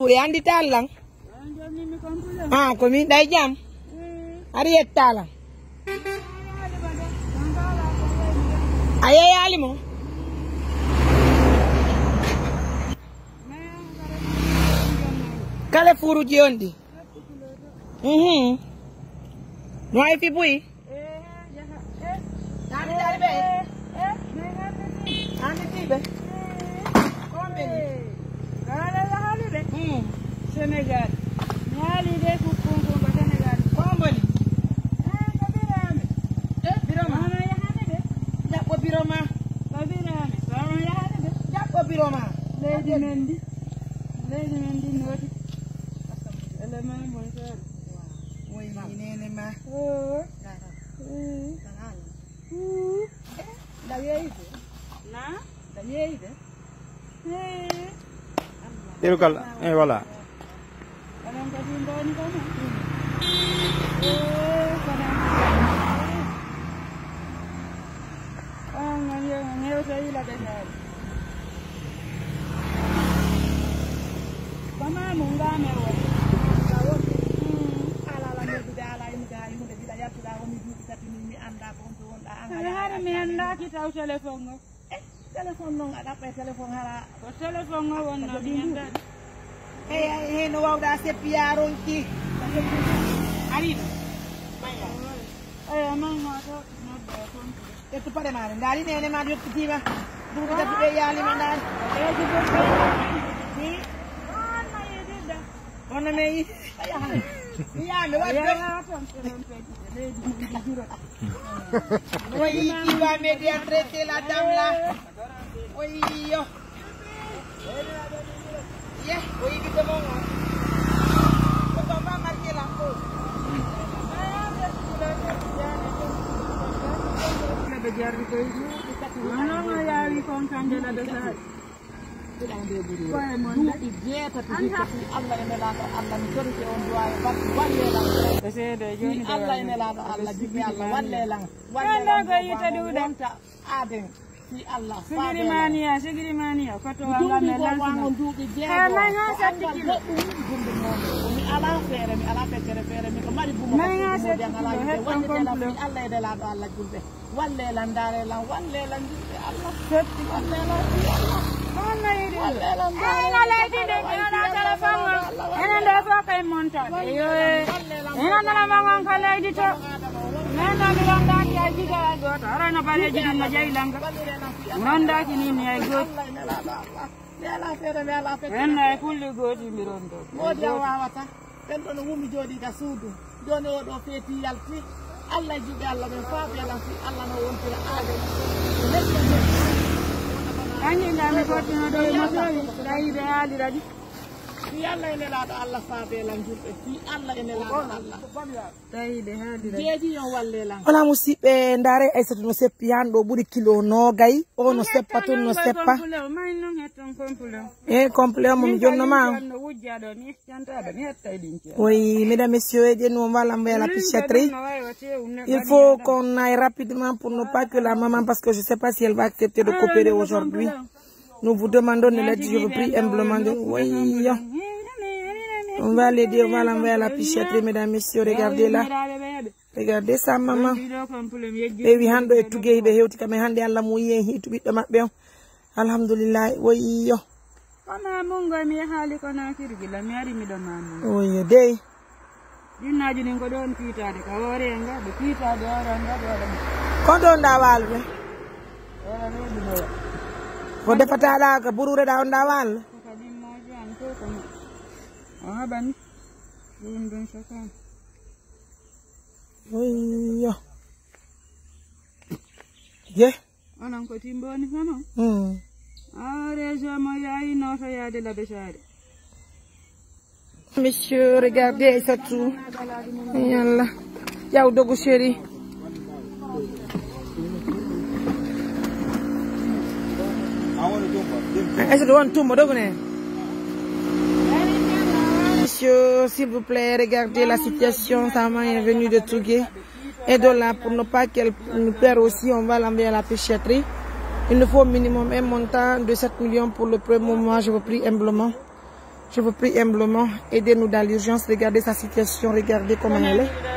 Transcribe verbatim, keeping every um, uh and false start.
Ɓuri anndi tallan. Ah, ko min ɗay jam. Ari yetta lan. A yeeyaali mo. Kala fuuruji on ɗi. Mhm. No ay fi buy. Taami taari ɓe. Taami tii ɓe. Kombe ni. Kala la haali de. Hmm. Senegal. Mi haali de ko, ko, ko, ko Senegal. Kombo ni. Eh, ko Birame. Eh, Birama. Ana yahani de. Jaɓɓo Birama. Ko Birame. Ko ana yahani de. Jaɓɓo Birama. Leydi men ndi. Leydi men ndi nooti. Ele men mon seeɗa. Woy, mi nene ma. Oh. Dara. Mm. Dara. Mm. Eh, la yeeyde. Na? La yeeyde. Eh. Ɗeɗo kala, eh, voilà. Onon kadi mboni kono. Eh, kono. On ngon yo ngon hewta yila de kadi. Bama mo ngame o. Ala la noddude ala yimɓe hay hunde mbiɗa yaltuɗa o mi duuɓi tati min mi annda ko on to wonɗa an. Aɗa haari mi anndaaki taw téléphone o. Eh, téléphone noon a ɗaɓɓa e téléphone hara. Ko téléphone o wonno mi anndaaki. Eyi, eyi, no wawɗa seppi yaronki. Ari ɗo. Eyi, man ma to nodda kon. Ƴettu paɗe maa ɗe. Ndaari neene maa yokkitiima. Duuɓi tati ɓe yaalima ndaari. Eyi, ko ɗum. Hmm? On no yiɗirɗa. On no men yiɗi. Mi yaha, mi waɗi ɗum. O yii qui va m'aider à traiter la dame là. O yii yo. Ye, o yii ɓiɗɗo mon o. Ko papa marqué la peau. Ɓe jarri koy. Nono yaawi kon kanje la de saari. Duuɓi jeetati hikka fii Allah e Nelaaɗo Allah, mi torike on du'aa e barke, wallee lan. E seede jooni. Fii Allah e Nelaaɗo Allah, jiɓɓe Allah, wallee lan. Wallee lan ko yiite duuɗe. Wonta aaden. Fii Allah, sigiri maaniya, sigiri maaniya, koto Allah me lansuno. Duuɓi jeego. Ko anngal goɗɗum, gumbi mo. Mi alaa feere, mi alaa feccere feere, mi ko mari bumo ko fii mo jam alaa yiite. Wallite lan fii Allah e Nelaaɗo Allah, julɓe. Wallee lan, ndaaree lan, wallee lan, julɓe Allah. Setti. Wallee lan, julɓe Allah. Wallee lan, ndaaree lan, wallee lan, julɓe Allah. Enen ɗo fof kay montaɓe. Yo, enen nana mangon ka leydi to. Men ɗo mi rondaaki hay jiga hay gooto. Haray no baleeji ɗin no jeyi langa. Mi rondaaki ni mi hay gooto. Mi alaa feere, mi alaa feere. Men no e kulli gooti mi rondo. Moodi a waawata. Ɓen ɗon wumi jooɗii ka suudu. Jooni oo ɗoo feeti yalti. Allah e juuɗe Allah ɓen faa ɓe lan fii Allah no wontira aade. Neɗɗo neɗɗo. Kanji nga mi fottino ɗo e motori, tawi ɓe haalira ɗi. Fii Allah e Nelaaɗo Allah faa ɓe lan julɓe. Fii Allah e Nelaaɗo Allah. Tawi ɓe haalira ɗi. Jeeji yo walle lan. Wala musiɓɓe, ndaare Aysatu no seppi han ɗo ɓuri kilo noogay. O no seppa tun no seppa. May non hetton complet. E complet mo mi jonno ma. No wujja ɗo ni. Oui, mesdames, messieurs, aidez-nous, on va l'envoyer à la pichatterie. Il faut qu'on aille rapidement pour ne pas que la maman, parce que je sais pas si elle va accepter de coopérer aujourd'hui. Nous vous demandons de l'aide, je vous prie humblement de, oui, on va l'aider, on va l'envoyer à la pichatterie, mesdames, messieurs, regardez là. Regardez ça, maman. Ɓe wi hande e tugey ɓe hewti kam e hande Allah mo yi'en hiitu ɓiɗɗo maɓɓe on. Alhamdulillah, woyyo. Kono mungo mi yahaali kono kirgila mi ari miɗo mamu. Woyyo dey. Jinnaaji ɗin ko ɗon kiitaade ka hoore nga, ɓe kiitaade hoore nga, ɓe waɗa. Ko ɗon ɗa waalude? Hoore reedu ɗo. Ko defataɗa ka burureɗa on ɗa waalude? Ko ka ɗimmooji an ko kono. O haɓani. Ɗum ɗum sokan. Woyyo. Ye. Onon ko timbooni hono? Hmm. Ah, région mo yaayino to yaade la besaare. Monsieur, regardez, Aïssatou. Yalla. Yaw dogo chéri. Aïssatou, won tumbo dogo ne. Monsieur, s'il vous plaît, regardez la situation. Sa maman est venue de Tougué. Aidons-la pour ne pas qu'elle nous perde aussi. On va l'envoyer à la pichatterie. Il nous faut au minimum un montant de sept millions pour le premier mois. Je vous prie humblement. Je vous prie humblement, aidez-nous dans l'urgence. Regardez sa situation, regardez comment elle est.